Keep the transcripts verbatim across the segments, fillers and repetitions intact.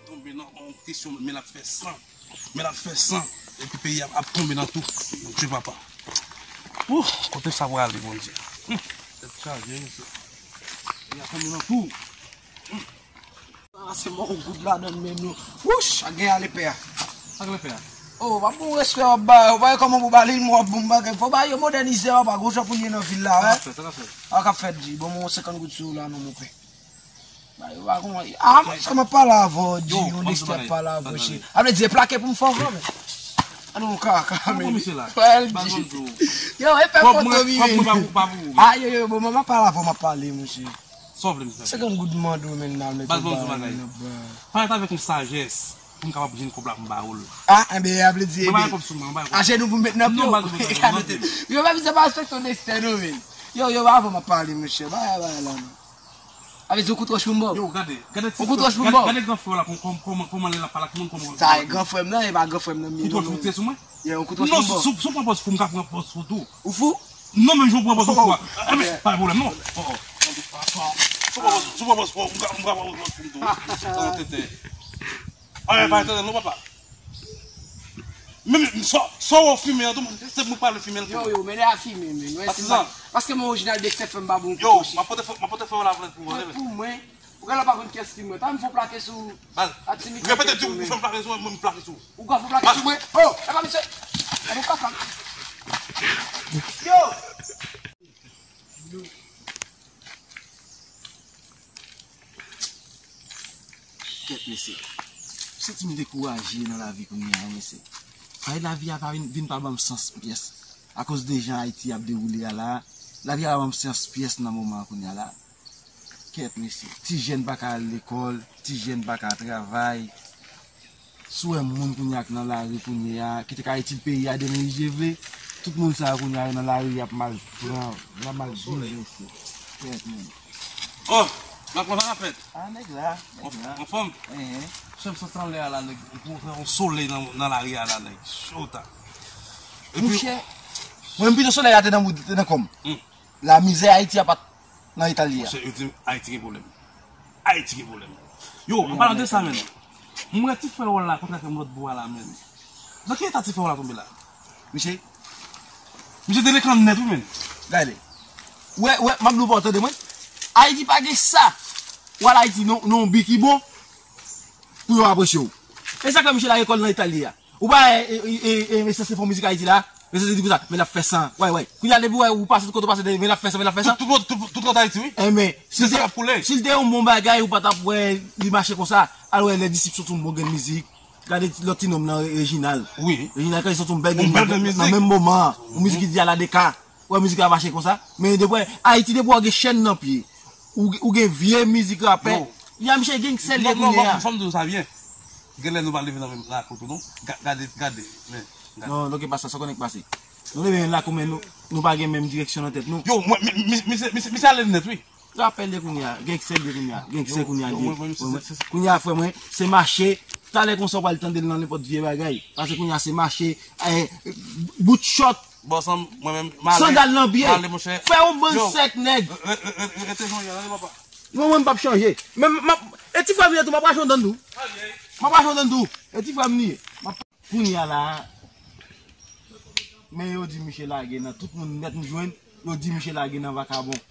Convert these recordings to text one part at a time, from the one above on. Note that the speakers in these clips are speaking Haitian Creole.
Tonbe nan yon kesyon, men l ap fè san. Men l ap fè san. Epi peyi a ap tonbe nan tou. Bondye papa. Ouh, kote sa prale, Bondye? Hmm. Tèt chaje, mesye. Peyi a tonbe nan tou. Hmm. Sa se mò goud ladan men nou. Wouch, a gen ale pè a. Sa gen ale pè a. Oh, pa bon respè w ap ba yo. Ou pa wè kòman pou ba li, mò ap bon bagay. Fò ba yo modènize, papa. Gon jan pou n ye nan vil la, wè. Sa k ap fèt, sa k ap fèt. Sa k ap fèt, di. Bon, mwen senkant goud sou ou la, non, mon pè. Ba yo pa konn. Ah, men sa m ap pale avè w, di, yon destè ap pale avè w, cheri. A vle di, e plake pou m fè w, men. Anon, kaka, men. Wè, l di. Yo, e pè foto, mi, men. Ah, yo, yo, bon, mwen, m ap pale avè w, m ap pale, monchè. Sa w vle m fè? Senkant goud m mande w, men, n al mete w bagay nan ban. Pale avèk yon sajès pou m kapab jwenn kòb la pou m ba ou l. Ah, enben, a vle di, enben, ajenou pou m met nan pye w. Yo, pa vin se pa respekte yon destè, non, men. Yo, yo, pa avè w m ap pale, monchè. Bay, bay, la, non. A vle di, ou kout wòch pou m ba w? Yo, gade, gade ti, ou kout wòch pou m ba w? Gade gran frè w la, kòman, kòman, kòman lè l ap pale ak moun, kòman. Sa e gran frè m nan, e pa gran frè m nan, mi, non, non. Kout wòch pou m, wi? Yo, ou kout wòch pou m ba w? Non, sou, sou pran pòz pou m ka pran pòz pou tou. Ou fou? Non, menm jan w pran pòz pou ou a. Eh, men, pa gen pwoblèm, non. Oh, oh. Sou pran pòz, sou pran pòz pou ou, m ka, m ka pran pòz pou m tou. Sa yon tenten. Ah, pa tenten, non, papa. Menm, sa, sa w fime an tou, se mwen k pale fime an tou. Yo, yo, men lè a fime, men. Patizan. Paske mwen orijinal de fè fè m pa bon kote. Yo, m ap pote fè, m ap pote fè w la pou mwen. Pou mwen. Ou genlè pa konn kiyès ki mwen. Pa m fè w plake sou. Baz. Repete di w fè m plake sou mwen, mwen m plake sou ou. Ou ka fè w plake sou mwen? Oh, e pa misye. E nou ka fè. Yo! Kèt, mesye. M santi m dekouraje nan lavi kounye a, mesye. Paske lavi a pa vin, vin pa ban m sans pyès. Akoz de jan Ayiti ap dewoule a la, lavi a pa ban m sans pyès nan moman an kounye a la. Kèt, mesye. Ti jèn pa ka al lekòl, ti jèn pa ka travay. Si w wè moun kounye a k nan lari kounye a, ki te ka itil peyi a demen li je vle, tout moun sa yo kounye a yo nan lari, y ap mal pran, y ap mal viv, mesye. Kèt, men. Oh, Black Mamba, sa k ap fèt? Ah, nèg la, nèg la. Anfòm? Enhen. Chèf, santi anlè a la, nèg. Ou pran yon solèy nan, nan lari a la, nèg. Cho ta. Epi, monchè, mwen, m pito solèy la te nan bout, te nan kò m. Hmm. Lamizè Ayiti a pa t nan eta l ye a. Monchè, yo di Ayiti gen pwoblèm. Ayiti gen pwoblèm. Yo, an palan de sa, men. Mwen wè ti frè w la kontre ak yon lòt bò a la, men. Nan ki eta ti frè w la tonbe la? Misye. Misye delenkan nèt, wi, men. Gade. Wè, wè, m ap di w pa w tande mwen. Ayiti pa gen sa. W al Ayiti, non, non, bi ki bon. Pou yo apresye w. E sa k fè misye lage kò l nan eta l ye a. Ou pa, e, e, e, e, mesye se fon mizik Ayiti la. Mesye se di konsa, men l ap fè san. Wè, wè. Kounye a, depi wè, ou pase, tout kote w pase, men l ap fè san, men l ap fè san. Tout, tout, tout, tout lòt Ayiti, wi. Enben, si l te, si l te yon bon bagay, ou pa t ap wè li mache konsa. Al wè, Lè Disip sot yon bon grenn mizik. Gade lòt ti nonm nan, Reginald. Wi. Reginald, kanpe sot yon bèl grenn mizik nan menm moman an. Yon mizik ki di Aladeka. Wè, mizik la mache konsa. Men depi wè, Ayiti, depi wè, gen chèn nan pye. Ou, ou gen vye mizik rapè. Yo. Ya, misye gen sèl non, non, kounye a. Fò m di w sa byen. Genlè nou pa leve nan menm lakou tou, non. Ga-, gade, gade, men, gade. Non, non, ki pa sa, sa konnen k pase. Nou leve menm lakou, men nou, nou pa gen menm direksyon nan tèt nou. Yo, mwen, mi, mi, mi, misye, misye, misye ale nèt, wi. Rapè l de kounye a, gangstè l de kounye a, gangstè kounye a l ye. Kounye a, frè mwen, se mache, talè konsa w pral tande l nan nenpòt vye bagay. Paske kounye a, se mache, eh, bout chòt, Bò sanm, mwen menm, m ale. Sandal nan pye. M ale, monchè. Fè yon bann sèk, nèg. Re-, re-, re-, re-, rete jan w ye a, tande, papa. Non, mwen, m p ap chanje. Men, m ap, e ti frè m li ye tou, m ap rache yon dan tou. M ap rache yon dan tou. E ti frè m li ye. M ap, kounye a la, men yo di misye lage nan tout moun nèt m jwenn, yo di misye lage nan vakabon.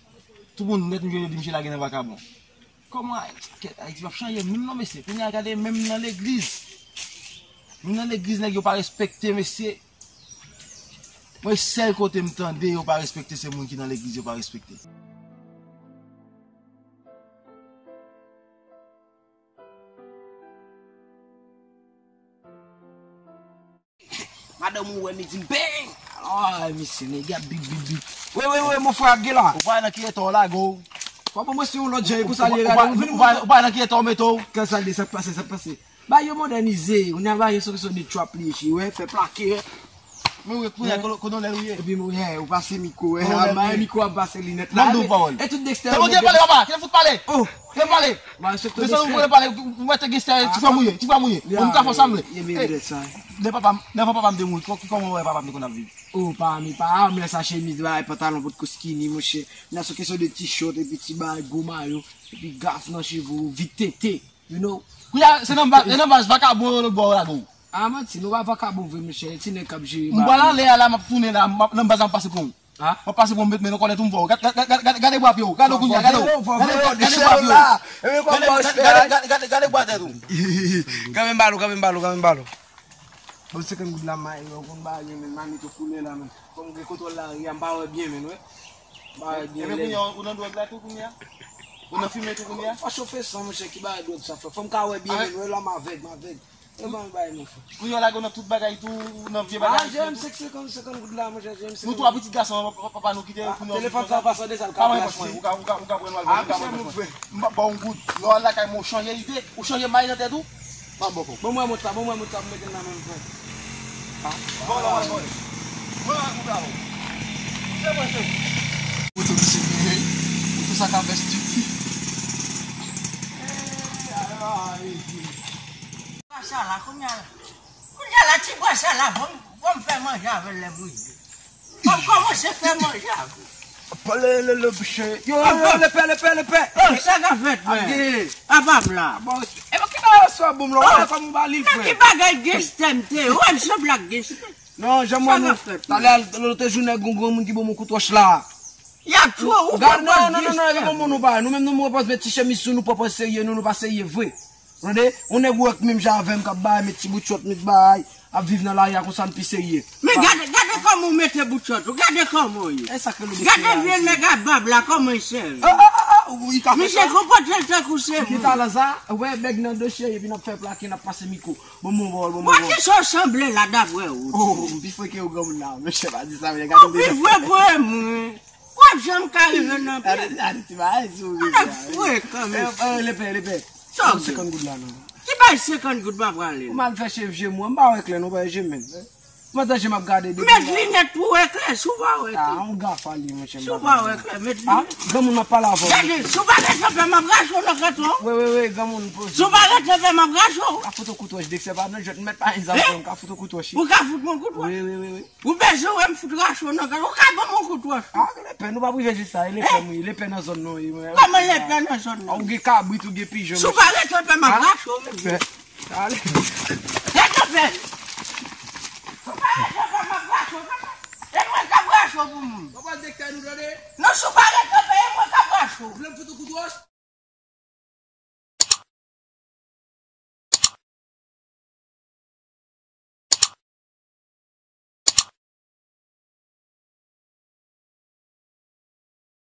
Tout moun nèt m jwenn, yo di misye lage nan vakabon. Kòman Ay-, kèt, Ayiti p ap chanje menm non, mesye. Kounye a, gade, menm nan legliz. Menm nan legliz, nèg yo pa respekte, mesye. Mwen, sèl kote m tande yo pa respekte, se moun ki nan legliz yo pa respekte. Madanm ou wè m, li di m, bang! Alò, misye, nèg ap bip, bip, bip. Wi, wi, wi, mon frè, ap gen la. Ou pa nan ki eta w lage w. Kòman mwen se yon lòt jan, e konsa li ye, gade, ou vin ou pa nan ki eta w mete w. Kè sa l de, sa k pase, sa k pase. Ba yo modènize, kounye a ba yo solution de trap li, echi, wè, fè plake, wè. Men ou kounye a kolonèl ou ye. Epi mwen, ou pase mikwo, wè. Kolonèl ou ye. Mikwo ap pase linèt la. Ban m di w pawòl. E tout gangstè yo. Tande, pale, papa, kite fout pale. Oh. Kite pale. Ba, se tout gangstè. Desann, ou pale, ou wè te gangstè, ti frè m ou ye, ti frè m ou ye. Bon, m ka fè sa m vle. Lè papa m, lè papa m te mouri, kò-, kòman ou wè papa m te konn ap viv? Oh, pa, men pa, men sa chemiz la, e pantalon potko skinny, monchè. Nan se kesyon de ti short, epi ti bagay, gwo mayo, epi gaf nan cheve w, vit tete. You know. Kounya, se nan baz, se nan baz vakabon yo lòt bò yo lage w. Ah, manti, nou pa vakabon vre, mesye. E ti nèg k ap jere bagay. M pral anlè a la, m ap tounen la, m ap, nan baz la, m ap pase pran w. Ah? M ap pase pran w, m met men nan kòlèt ou, m voye w. Gade, gade, gade, gade, gade bwa pye w. Gade w kounya, gade w. Gade, gade, gade, gade bwa pye w. Gade, gade, gade, gade, gade, gade bwa tèt ou. Kanmenm bal ou, kanmenm bal ou, kanmenm bal ou. Bon, senkant goud la, ma, yo konn bagay, men, mamit yo koule la, men. Fò m gen kontwòl lari a, m pa wè byen, men, wè. M pa wè byen. Ebyen, kounye a, ou nan dwòg la tou, kounye a? Ou nan fimen tou, kounye a? Fò chofe san, monchè, ki bagay dwòg sa, frè? Fò m ka wè byen, men, wè, la, m avèg, m avèg. E ban m bay, mon frè. Kounye a, lage w nan tout bagay tou, ou nan vye bagay tou. Ah, J M senkant, senkant goud la, monchè, J M senkant. Nou tou ap pitit gason an, papa nou kite. Ah, kounye a, telefòn sa, pa sonde sa, l ka flash mwen. Ou ka, ou ka, ou ka pran l, ou al vòlè, ou ka manje mwen. M p ap ba w yon goud. Lè w al lakay mwen, ou chanje ide, ou chanje may nan tèt ou. Pa bòkò. Bon, mwen mont sa, bon, mwen mont sa, mwen mete l nan men m, frè. Ah, vòlè, vòlè, vòlè. Mwen, mwen, mwen, mwen. Se mwen, se mwen. Moto misye genyen. Moto sa ka fè stupid. Ti bwa sa la, kounye a la. Kounye a la, ti bwa sa la, fò m, fò m fè manje avè l lè m rive. Fò m kòmanse fè manje avè l. Pale lele bouche. Yo, yo, lepè, lepè, lepè. Oh, sa ka fèt, frè? Apa m la. Bon, e pa ki bagay sa bon, la, wè kòm ou ba li, frè. Ki bagay gangstè m te ye? Wè m sanble ak gangstè. Non, jan mwen, talè a, lòt jou, nèg, yon granmoun ki ban m yon kout wòch la. Y ap tchwe ou. Gad, non, non, non, non, e pa moun nou pa. Nou menm, nou, mwen panse met ti chemiz sou nou, pran serye, nou, nou pa serye vre. Tande? Yon nèg ou wè k menm jan avè m k ap bay, met ti bout chòt, met bay, ap viv nan lari a konsa, n pi serye. Men gade, gade kòman w mete bout chòt ou, gade kòman w ye. E sa k rele. Gade vye nèg ak bab la, kòman l sèvi. Ah, ah, ah, ah, ou, i ka fè sa. Misye konpòte l tankou se moun. Ki talan sa? Wè, bèg nan do cheri, epi n ap fè plake, n ap pase mikwo. Bon, bon, bon, bon, bon. Bon, kisa w sanble la, daprè ou? Oh, m pi fre ke ou granmoun la, mesye, pa di sa, men gade. Ou pi fre ke mwen. W ap janm ka rive nan pye. Gade, gade ti bagay sou ou. Gade frekan, mesye. Eh, eh, lepè, lepè. Sa w gen? Senkant goud la, non. Ki bay senkant goud m ap prale? Ou mal fè cheve je mwen, m pa wè klè, non, pa je menm. Pandan je m ap gade depi la. Met linèt pou wè klè, si w pa wè klè. Ah, on gafa li, monchè. Si w pa wè klè, met linèt. Ah, granmoun, m ap pale avè w. Gade, si w pa ret anpè, m ap rache w nan kanton. Wi, wi, wi, granmoun, poze. Si w pa ret anpè, m ap rache w. Ka fout ou kout wòch, dèk se pa nan jwèt, m mèt pa yon zam pou m ka fout ou kout wòch. Ou ka fout mwen kout wòch? Wi, wi, wi, wi. Ou bezwen wè m fout rache w nan kanton, ou ka ban m yon kout wòch. Ah, lepè, nou pa prive jis sa, e lepè m wi, lepè nan zòn nan wi. Kòman lepè nan zòn nan? Ah, ou gen kabrit, ou gen pijon. Si w pa ret anpè, m ap rache w, men. Ale. Ret anpè. Si w pa ret anpè, m ap rache w, men. E mwen k ap rache w pou moun. Papa dèk kay nou tande? Non, si w pa ret anpè, e mwen k ap rache w. Ou vle m fout ou kout wòch?